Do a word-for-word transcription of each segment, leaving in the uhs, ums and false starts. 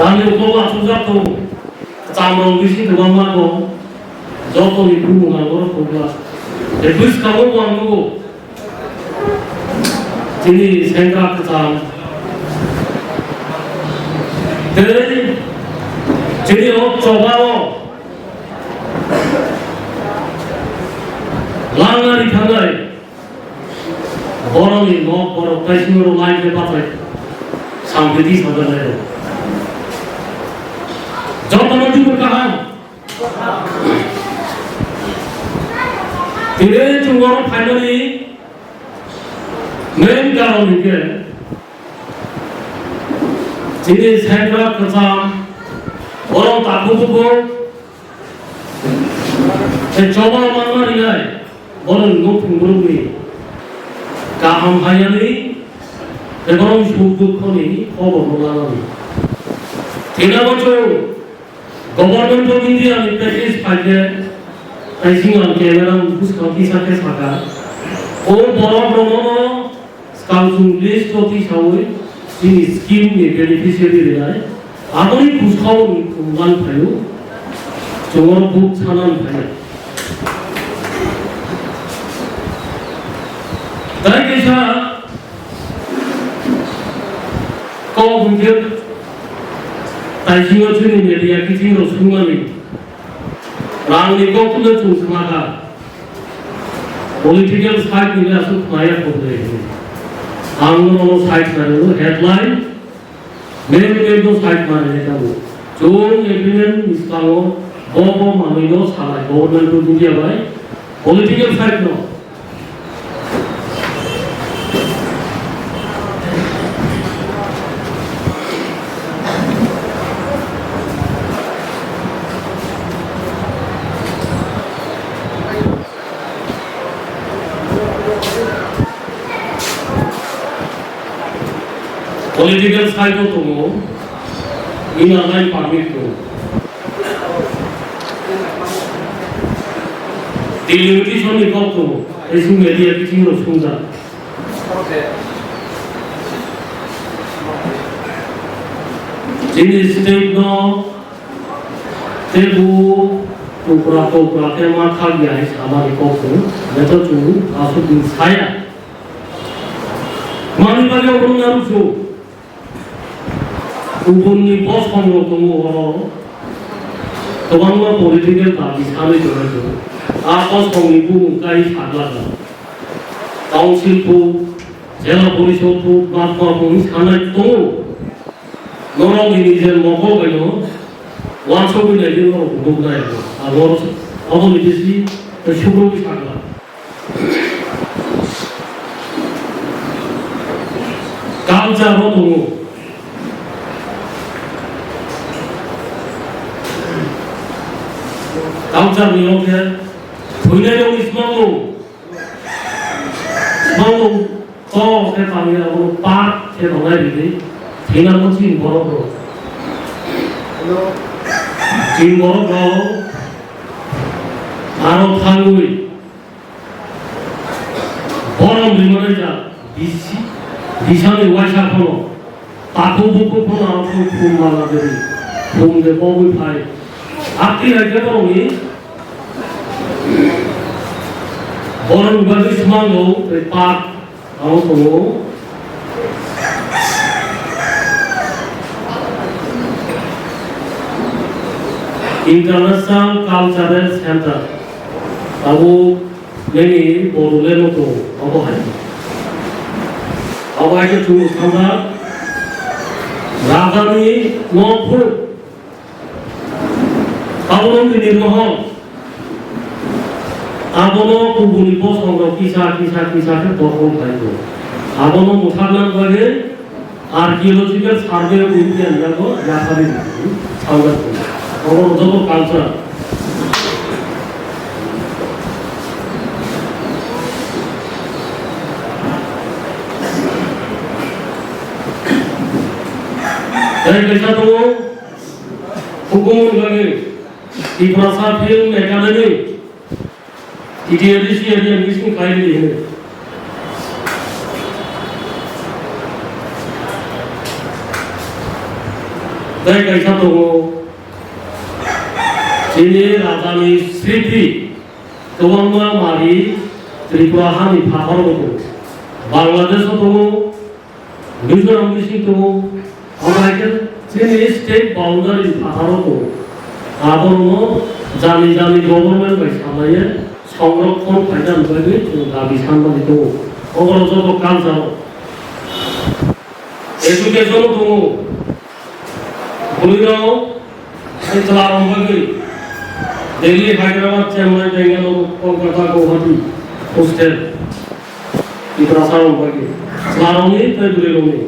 Tamni uklogo achukjak tongo. Chamrok bisi kwbangma tongo. Jotoni bumung ang oro phobla. Tei bwskango bo ang nugo. Chini sengkrak kwcham. Tei chini o chobao langna ri thangnai. Borokni nok borok tai simi rok lai khe bachai. Sampiti sajaknai rok. Jotono tubur kaham. Tini chwng oro phaimani main karon hinkhe chini sengkrak kwcham borok takhuk bukhuk tei choba manma rinai borok nukhung borokni kaham hainani tei borok suk dukhoni khobor no lanani. Thina bochung Government of India ni package phaikhe, kaising ang camera bwskang kisa khe saka, o borok rokno skang chwng list o tisaui chini scheme ni beneficiary rinai, aboni bwskang wng man phaio, chwng oro book sanan phaio. Tai kaisa Kok hwnkhe taisingo chini media kiching rok sungmani rangni kok tule chwng swma kha. Political side ni aswk khwlaiya kok le hwnwi. Ang no side kha rw headline, main main no side kha rw tamo. Chwng agreement ni bwskango bo bo manwi no salai government of India bai political side no. Political side o tongo, inner line permit tongo. Delimitation ni kok tongo, tei chwng media bisingo rok swngjak. Chini state no tei bo tupra tupra khe ma thak ya hai samani kok tongo, beto chwng aswk din saya. Mani bagwi obo wngya ruksu. Ubunni bosongrok tongo oro. Kwbangma political dabi sanwi tongo tongo. A bosongni bumung kai sakla kha. Council phu, Jela Porishod phu, Mahatma phu wngwi sanai tongo. Norok ni nijer mokol baino wansugwi naidi norok nuknai. Abo, aboni bisi sukrubwi sakla. Culture o tongo. Culture ni wngkhe thwinai rokni smango. Smango to khe tangwi abo park khe tongnai ridi. Thwinamo chini borok rok. Chini borok rok aro thangwi Borom rimani ja bisi, bisani waisa phano, takhuk bukhuk phano ang phung phung mala diri, phung de bogwi phai. Akti hai khe borokni borom bagwi smango tei park abo tongo. International Cultural Center abo Nini borok le no tongo, obo hai. Obo hai khe chwng thangkha. Rajani nok phuru. Abono nini mohor. Abono kubuni bosongrok kisa, kisa, kisa khe borok khai tongo. Abono mwthakna bagwi Archaeological Survey of India ni yago yaphari rwdi, saujak tongo. Obo joto culture. Tei kaisa tongo, hukumu ni bagwi Tiprasa Film Academy. T T A D C area mission khai di hino. Tei kaisa tongo, chini rajani sriti kwbangma mari Tripura hani phatar bo tongo, Bangladesh o tongo, Mizoram bising tongo, omo hai khe chini state boundary phatar o tongo. Abono jani jani government bai salaiye songrokhon khaina bagwi chwng dabi sanmani tongo. Oborok joto culture o. Education o tongo. Bwrwirok tei chwlarok bagwi Delhi, Hyderabad, Chennai, Bengaluru, Kolkata, Guwahati hostel. Tiprasarok bagwi chwlarokni tei bwrwirokni.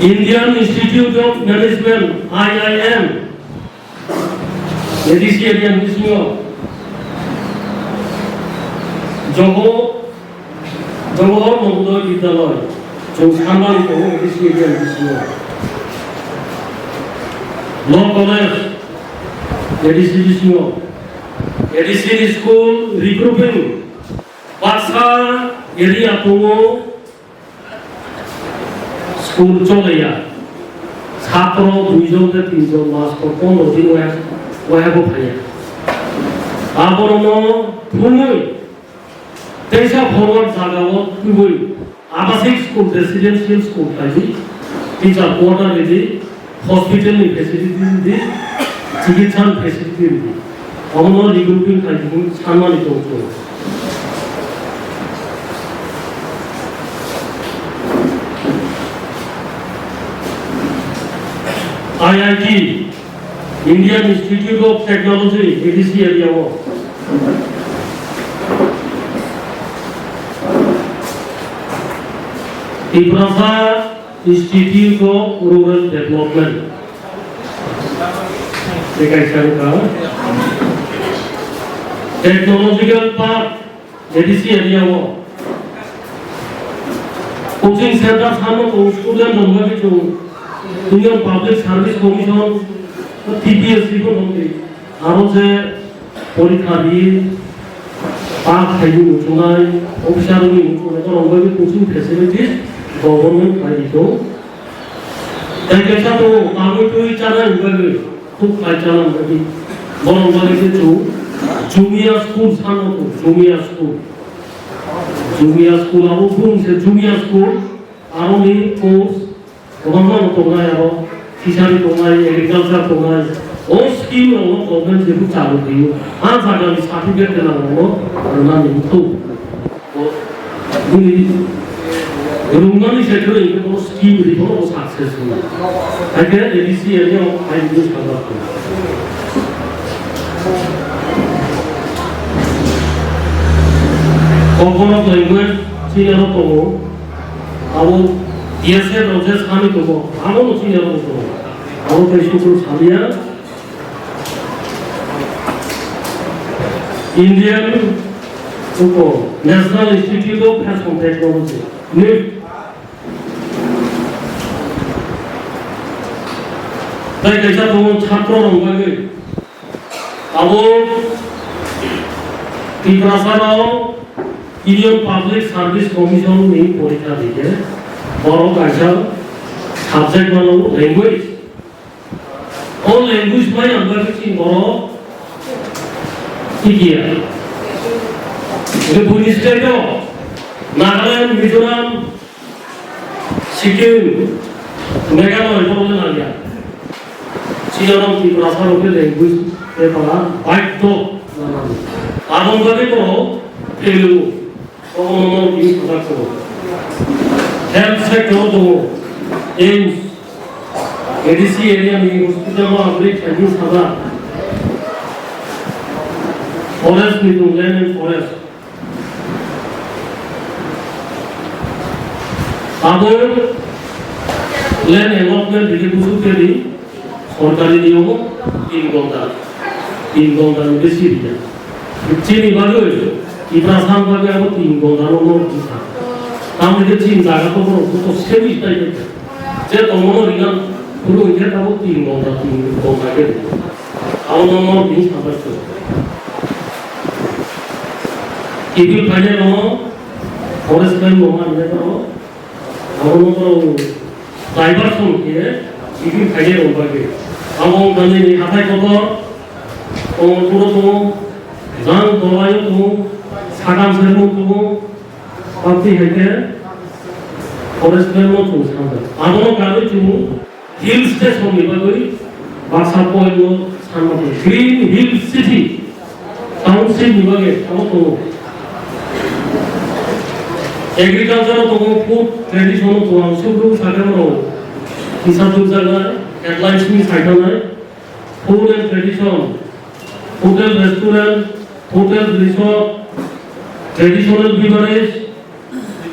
Indian Institute of Management, I I M, A D C area ni bisingo Jogo-, Jawahar Navodaya Vidyalaya, chwng sanmani tongo A D C area ni bisingo. Law College, A D C bisingo, A D C ni school regrouping, baksa area tongo, school chole ya. Chhatro dui jon tei tin jon, mastor pondro din wahai, wahai bo phaiya. Aborokno thumwi teisa forward jagao twiwi abasik school, residential school khlai di, teacher quarter ridi, hospital ni facility ridi, chikitsa ni facility ridi. Omono regrouping khlai di sanmani tongkho. I I T, Indian Institute of Technology, A D C area o. Tiprasa Institute of Rural Development. Tei kaisa wngkha Technological Park, A D C area o. Coaching center samo tongo, student rok bagwi tongo. Union Public Service Commission, T P S C bo tongo. Aro je porikha ri, pass khaidi muchungnai, officer rokni muchungnai, borok bagwi coaching facilities government khlai di tongo. Tei kaisa tongo, tangwi twi chanai bagwi, khuk khlai chana bagwi. Borok bagwi se chwng Jumia school sano tongo, Jumia school. Jumia school abo bung se Jumia school, aroni course, Kwbangma rok tongnai aro, fishery tongnai, agriculture tongnai, o scheme rokno government jephru chalu khaio, a jagani certificate gwnang rokno rwnani wngthok. O, bini rwngnani se kwrwi hwnkhe bono scheme rikhono bo success wngya. Haikhe A D C area o hai wngwi sajak tongo. Kokborok language chini aro tongo. Abo B S F rok je sani tongo, abono chini abo tongo. Abo tei sukru saliya. Indian uko National Institute of Fashion Technology, nip. Tei kaisa tongo chhatro rok bagwi. Abo Tiprasano Union Public Service Commission ni porikha dikhe borok kaisa subject mano language. O language bai ang bagwi chini borok tikiya. Hwnkhe buini state o Nagaland, Mizoram, Sikkim, Meghalaya, borok le nangya. Chini oro Tiprasa rok khe language paper a baidho nanani. Aboni bagwi borok fail wngo. Obo no tini sajak tongo. Health sector tongo. AIIMS, A D C area ni hospital no upgrade khaidi sajak. Forest ni tongo, land and forest. Abo land allotment rikhe busuk khe di sorkari niyom o tin gonta, tin gonta ni besi rikha. Chini bagwi Tiprasa ni bagwi abo tin gonta no no rikha. Tamoni khe chini jaga to borok joto semi tai khe je tongo no rina phuru hwnkhe abo tin gonta, tin gonta khe rikha. Abo no no rikha. Kiphil phainai no forest line no ma rikha no. Abo no borok Diversion khe, bikri khainai rok bagwi. Abo wngkha nini hathai kotor, Kamalpuro tongo, jang Dolaio tongo, sakam sermo tongo, aboni hai khe forest land no chwng sanjak. Abono karwi chwng hill station ni bagwi baksa point no sanma tongo. Green Hill City, township ni bagwi abo tongo. Agriculture o tongo, food tradition o tongo, ang subru sakhe mano kisa duk jaga, headlines ni saithanai. Food and tradition, hotel, restaurant, hotel, resort, traditional beverage,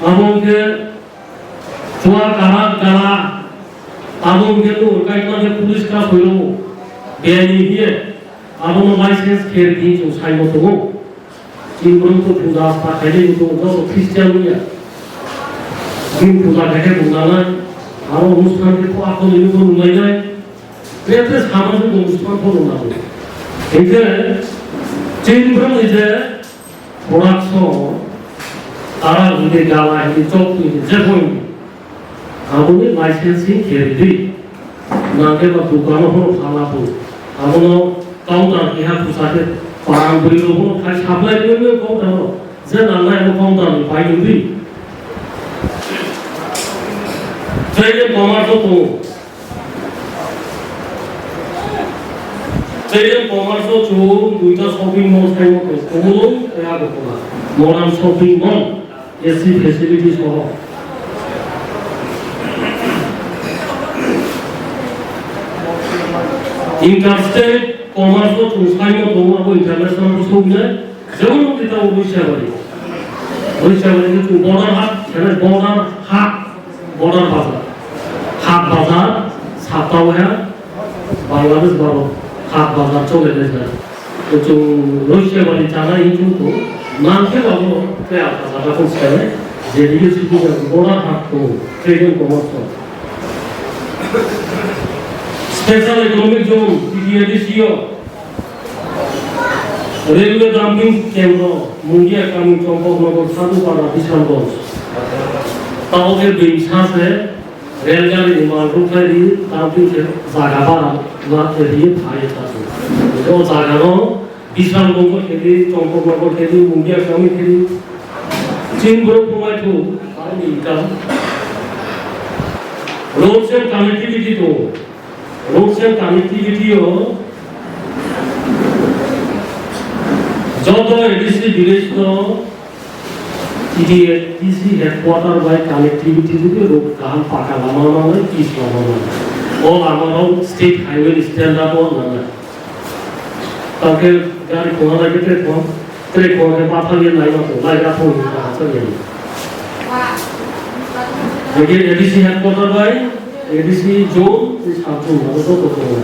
abo hwnkhe chua karak gala, abo hwnkhe no kaima khe police ka phaio, biyani hiye, abono license khe rwdi chwng saimo tongo. Chini borok to puja asta khainai bo tongo, joto Christian wngya. Bini puja khaikhe bo nanai, aro onusthan khe kok akhonini bo nunglainai. Bete sama se bo onusthan pho nunglago. Hinkhe chini borokni je production, tara hwnwi gala hwnwi chok hwnwi je pho hwnwi. Aboni licensing khe rwdi. Nangkhe ba dukano phano phala pho. Abono counter keha kwchakhe parang bwrwi rokno khai supply rwwi counter o. Je nangnai abo counter ni pai wngdi. Trade and commerce o tongo. Trade and commerce o chwng duita shopping mall thaimo tongo. Kumulung tei Agartala. Modern shopping mall. A C facility soho. Interstate commerce o chwng saimano tongo, abo international o soknai, jemon wngkha tabuk Roisabari. Roisabari khe chwng border hap, khe border hap, border bazar. Hap bazar, saptao ha, Bangladesh Bharat hap bazar chole rwjak. Chwng Roisabari chanai hinwi chwng tongo, nangkhe ba bo tei alka jaga khe swkanai, jedike swkijak border hap tongo, trade and commerce o. Special Economic Zone, T T A D C o, Railway Dumping Kendro, Mungia Kami, Chompoknagar, Sadhupara, Bishalganj. Tamo khe bini sa se Rail gari ni mal rwkhlai ri, dumping khe jaga bara ma khe ri phai ta. O jaga no Bishalganj khe ri, Chompoknagar khe ri, Mungia Kami khe ri. Chini borok pungbai thu, ang income. Roads and connectivity to. Roads and connectivity o joto A D C village no T D A D C headquarter bai connectivity jodi rok kaham paka lama manai, pitch lama manai. O lama rok state highway ni standard o nangnai. Tangkhe gari khona lagi tre khon, tre khon khe bathang ye lai ma lai ga thong ni kaham sa ye. Lagi A D C headquarter bai, A D C zone, ni sub zone, abo to to to.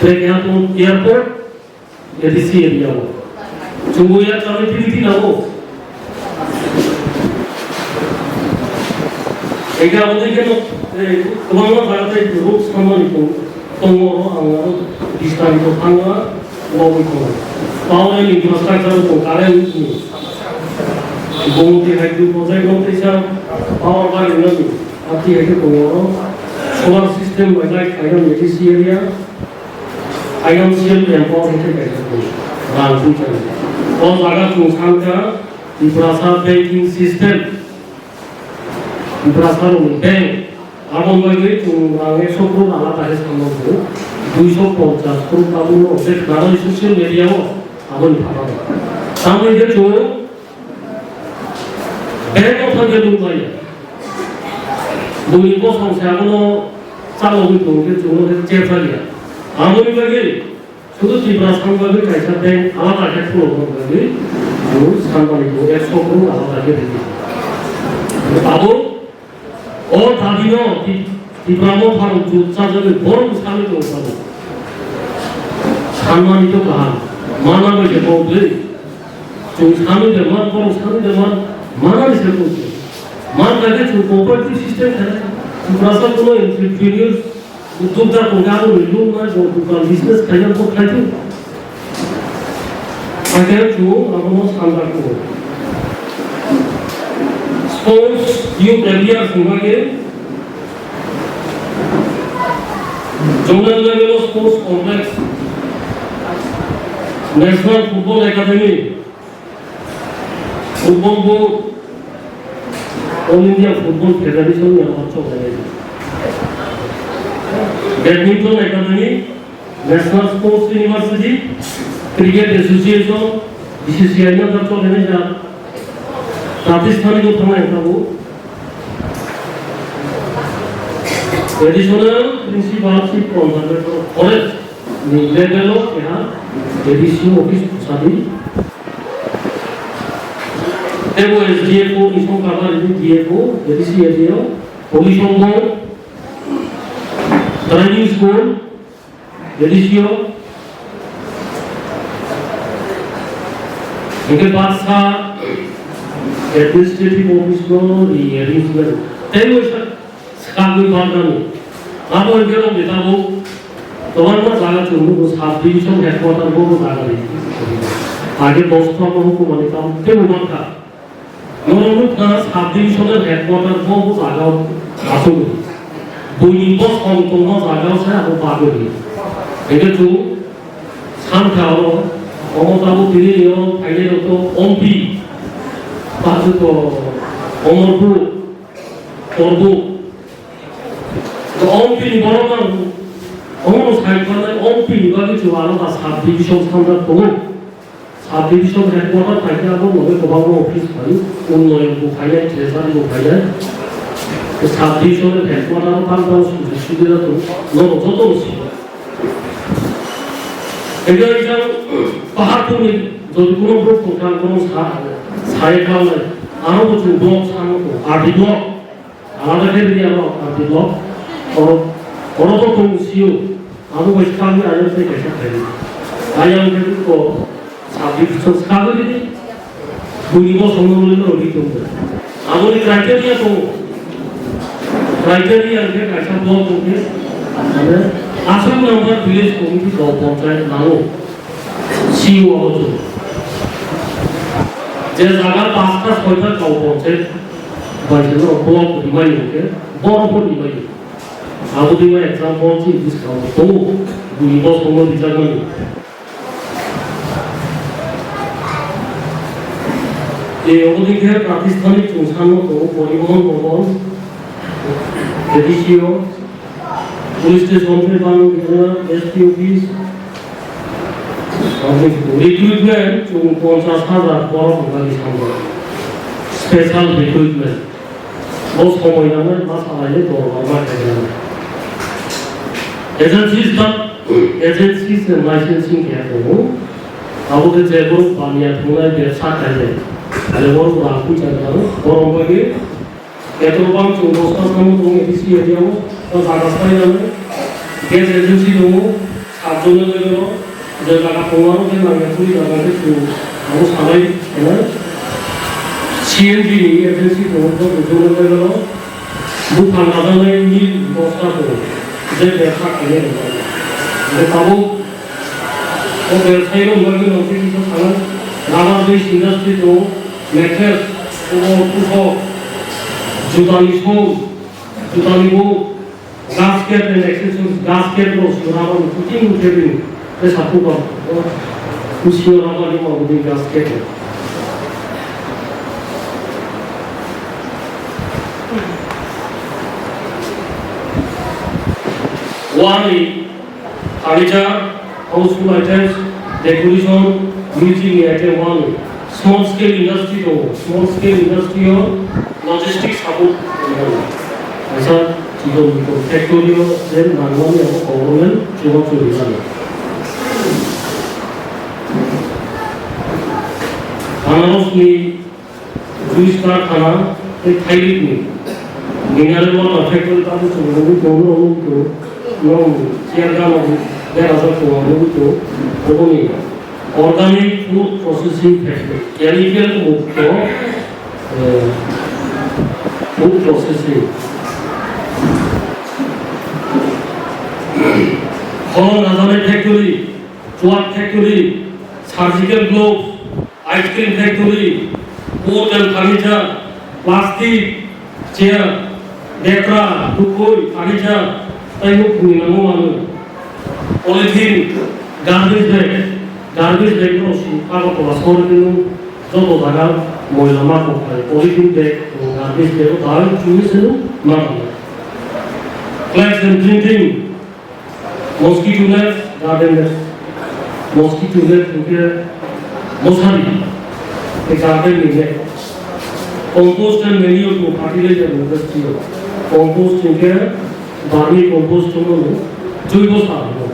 Tre khe ha to airport, A D C area o. Chungo ya connectivity na o. Ega abo dei khe no, eh, kwbangma jaga tei road samani tong, tongo oro ang aro bistarito thangma logwi tongo. Power and infrastructure tong, current ni. Gomoti hydro project no teisa power bai rinani. Ati hai khe tongo oro. Solar system bai light khainani A D C area. I M C L empower khe kaisa khe rang twi chang. O jaga chwng sankha Tiprasa banking system. Tiprasa rokni bank. Aboni bagwi chwng rang ekso crore alada khe sanmano, duiso ponchas crore tabukno je khwnarwi social media o aboni phataro. Tamoni khe chwng Bank o thangkhe nukmaya. Buini bosong se abono chalogwi tongkhe chwngno khe chepharya. Aboni bagwi sudu Tiprasa ni bagwi kaisa bank alada khe khulokna bagwi chwng sanmani tongo, ekso crore alada khe rwdi. Abo o dabi no Ti-, Tipra Motha rok jut chajagwi borok bwskanwi tong sabo. Sanmani to kaham. Mana bai khe kok le. Chwng sanwi de man, borok sanwi de man, manani se kok le. Man bai khe chwng cooperative system khe. Tiprasa kuno entrepreneurs, udyokta tong khe abo ni lung nai bo dukan business khaina bo khai thung. Hakhe chwng abono sanjak tongo. Sports youth affairs ni bagwi Zonal level o sports complex, National Football Academy, Football Board, All India Football Federation ni ang chok nai. Badminton Academy, National Sports University, Cricket Association, B C C I no chok nai ja. Pratisthanik o thangnai ang tabuk. Additional Principal Chief Conservator of Forest ni level o keha A D C office bwsadi. Tebo S D F O ni songkha ba D F O, A D C area o, Pollution Board, Driving School, A D C o, hingke baksa administrative office no ri arrangement. Tei waisa swkagwi baknani. Abo hingke rok ni tabuk kwbangma jaga chwng nugo, sub division headquarter bo bo jaga ri. Age dos ta bo hukumani kam tei bo mankha. Norok nukha sub divisional headquarter bo bo jaga o asugwi. Buini bosong tongma jaga o se abo bagwi. Hingke chwng sankha oro, omo tabuk tini ni o phainai rok to Ompi, Pachuko, Omorpur, Korbuk. To Ompi ni borok ang, omo no sai khanai Ompi ni bagwi chwng aro ba sub division samjak tongo. Sub division headquarter phaikhe abo loge kwbangma office phai, unnoyon bo phainai, treasury bo phainai. Sub division headquarter o tang tang sujog subida tong, norok joto no sio. Ego ejang paharpurni jodi kono borok tongkha, kono sa, sai khlainai, aro bo chwng block sango, R D block. Alada khe ri aro R D block. Oro, oro to tong sio. Abo bai swkang ni ayang sai kaisa khairi. Ayang khe ko sub division swkang ri ni. Buini bosong no ri no ri tong. Abo ni criteria to. Criteria khe kaisa block tong khe. Mane aswk number village committee gaon panchayat nango. C E O abo chwng. Je jaga pasta soita kau ponse bai se no block rimai hwnkhe borok bo rimai. Abo dima example chini buskang tongo, bui bosongo rijakmani. E obo dikhe pratisthanik chwng sanno tongo Poribahon Bhaban, A D C o, Police station khe bang S P office. Recruitment chwng ponchas hajar borok ni bagwi sanjak. Special recruitment. Bo somoi nangnai ma salai dorbar ma khainai. Agencies ta, agencies ni licensing khe tongo. Abo khe je borok baniya thwngnai bebsa khainai. Je borok rang puisa rang borok bagwi Petrol pump chwng bosta thangwi tongo A D C area o, o jaga sai nang gas agency tongo, sat jon level o, je jaga tongo aro khe nangya churi jaga khe chwng abo sanai khenai. C N G ni agency tongo, bo jon level o, buphang najaknai ni bosta tongo, je bebsa khainai rok. Je tabuk o bebsai rok bagwi rok khe kisa sanai, rubber based industry tongo, mattress, tongo, kusok, jutani song, jutani bo, gasket and accessories, gasket rok swnamani fitting utebini, tei sakhuk rok, o, kusiyo rabani mabudi gasket. Wani Furniture, household items, decoration, music ni item wano. Small scale industry tongo. Small scale industry o logistics support tongo. Kaisa chikon mikon factory o je nangmani abo government chubachu rinani. Anaros ni Juice karkhana tei Thailik ni mineral water factory tabuk chwng nugwi tongo, nugwi tongo, nong chair gana berajak tongo, nugwi tongo, oboni organic food processing factory, chemical mukto, eh, food processing. Holong najanai factory, chuak factory, surgical gloves, ice cream factory, wood and furniture, plastic, chair, betra, tukui, furniture, tei nukhungni nango manwi. Polythene, garbage bag, garbage bag no si Agartala sohor kunu joto jaga moila ma kok khai. Polythene bag, garbage bag o dal chumi sunu ma kok. Flags and printing, mosquito net, garden net. Mosquito net hingke mosari, e garden ni net. Compost and manure to fertilizer industry. Compost hingke Barmi compost no, joibo sar no.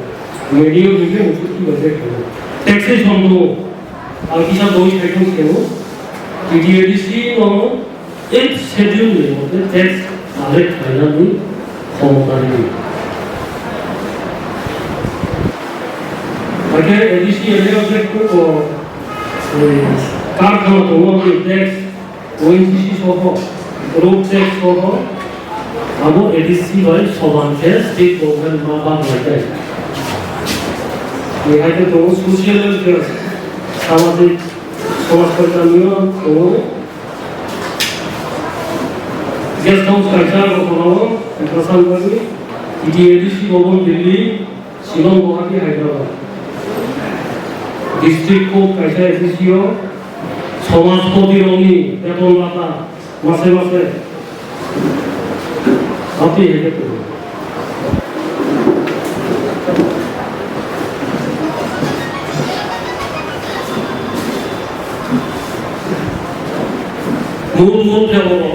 Manure hingke musu ki baje ko. Taxation no, ang kisa doi khai thung keno. T D A D C no, eighth schedule ni mote tax collect khainani khomota ri. Haikhe A D C area object ko, eh, karkhana tongo tax, O N G C soho, road tax soho, abo A D C bai soban khe state government ma bak lai khe. Ni haikhe tongo social welfare, samajik, somaj kalchanio tongo. Guest house kaisa Agartala o, Agartala ni, T D A D C Bhavan Delhi, Shillong, Guwahati, Hyderabad. District court kaisa A D C o, somajpoti rokni beton bata, mase mase. Ati heke tongo. Mul mul khe oro,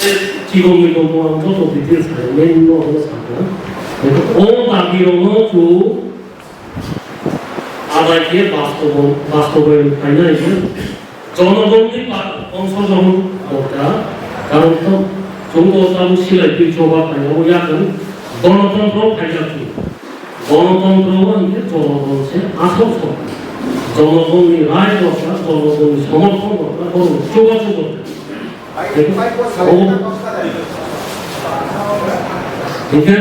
eh, chikon mikon bo ang joto details khai, main no hwnwi sakha. O dabi rokno chu adai khe bastobo-, bastobayon khaina hingkhe jonogonni pa-, ongshogrohon dorkar. Karon to chwng bo tamo silai twi choba khaina o yakung gonotantro khaina chu. Gonotantro o hingkhe jonogon se asol sorkar. Jonogonni rai dorkar, jonogonni somorthon dorkar, borok chubachu dorkar. Hingkhe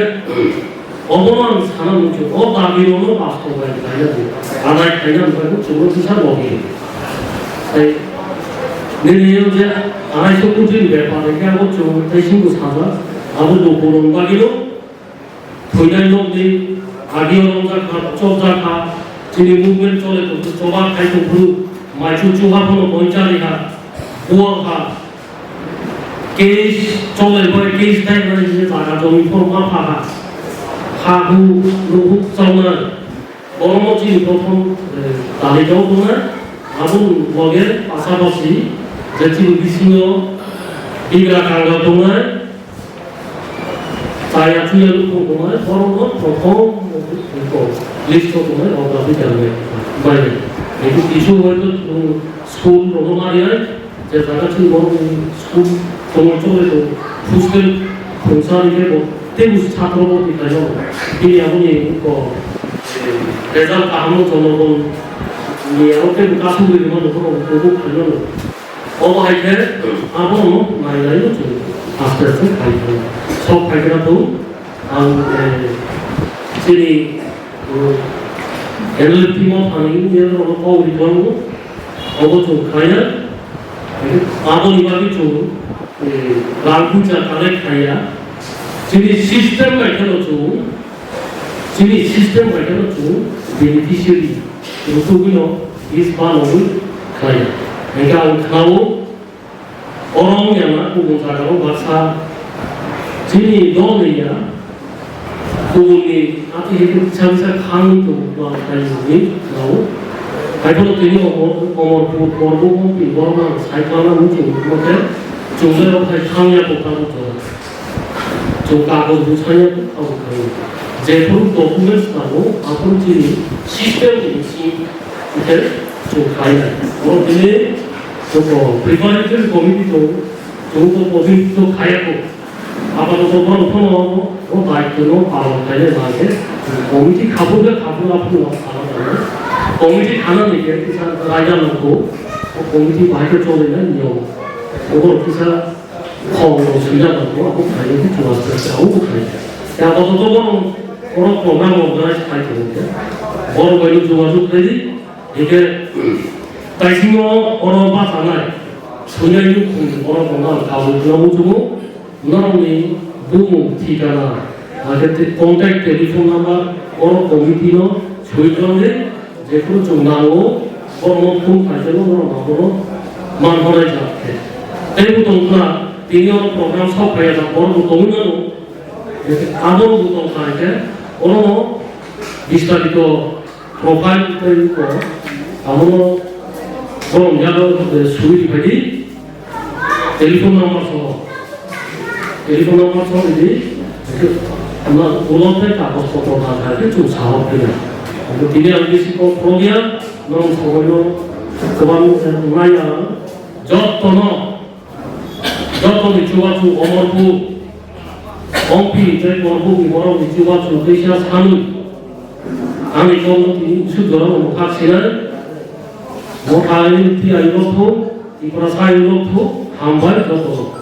obono ang sana muchung, o dabi rokno bastobayon khaina di, adai khaina hwnkhai chwngno kisa logi. Tai nini o je arai so kutini bepar hingkhe abo chwng tei singbo sajak, abo bo borokni bagwino. Thwinai nokni agio romjakha, chopjakha, chini movement chole tongkhu, choba khai tongkhu, maichu chuha phano boichari ha, buwak ha, case chole bai case dai bai je jaga jomi phor ma pha ha, ha hu, nuhuk chauna, borokno chini prothom, eh, talikao tongnai, aboni loge pasapasi je chini bisingo bigra kanga tongnai, Chaya chuya lukhung tongnai, borokno prothom list o tongnai, ogra bidal bai. Bai, bai. Eko kisu hoito, um, school rokno ma riyai, je jaga chini borokni school tongwi chole tongo, hostel khungsa rikhe bo, tei bo satro bo tiklaino. Bini aboni ko, eh, result kaham no jonogon ni aro tei bo kasugwi rima nokho rok bo khaino. Obo hai khe abono nai nai no chwng aste aste khai thang. Sok khai kheno tung ang, eh, chini, um, N L F team o thangwi nini rokno kok ri tongo. Obo chwng khlai ya. Aboni bagwi chwng, eh, rang puisa collect khai ya. Chini system bai kheno chwng, chini system bai kheno chwng beneficiary rwtugwino bis banogwi khlai. Hingkhe ang khnao, oro wngya na kubun jagao baksa chini dol ni ya, kubunni ati hikhe kisa kisa khangwi tongo, khlai hwnwi khnao. Haiphano tini Omor-, Omorpur Korbo Mantri borokno ang sai khlana muchung mothe chwngno hai khangya bo tabuk jora. Chwng kagoj bwsanya abo khaio. Jephuru documents nango, aphuru chini system ni bising khe chwng khainai. Oro tini chwng preparatory committee tongo, chwng to committee to khaiya kho. Apato to borok phano o daityo no palon khainai bagwi committee khabu khe khabu aphuru no sana tangwi. Committee khana ni khe kisa raida nangkho, o committee bahai khe cholina niyom. Obo kisa Khoroknwi swijak tongo, abo khlainai khe chwng aste aste abo bo khlainai. Tei apato to borok oro program organize khai tongo khe, borok bai no jogajog khai di, hingkhe taisingo oro bachanai, thwinai nukhung borok rokno ang kabui khwlangwi tongo, norokni bumung thikana, Ake te-, contact telephone number oro committee no soi rwdi, jephru chwng nango, borokno phone khaijano, borok abono man horai jak khe. Tei bo tong khna, tini oro program sok phaiya jak, borok bo tongwi mano. Abo bo tong kha khe, oro bistarito profile tei ko, abono borok yago, eh, sui rwphai di. Telephone number song. Telephone number song ini. Ama ulo tei kagoj potro thang thang khe chwng sahok khe. Tini ang bisi kok program nong song no kwbang nai ang joto no, joto ni chubachu omorpu ompi tei korpu ni borok ni chubachu teisa sanwi. Ani kok no tini usuk jora no khak sinai. Mo kha ini ti ayo thung. Tiprasa ni lok thuk hambai joto.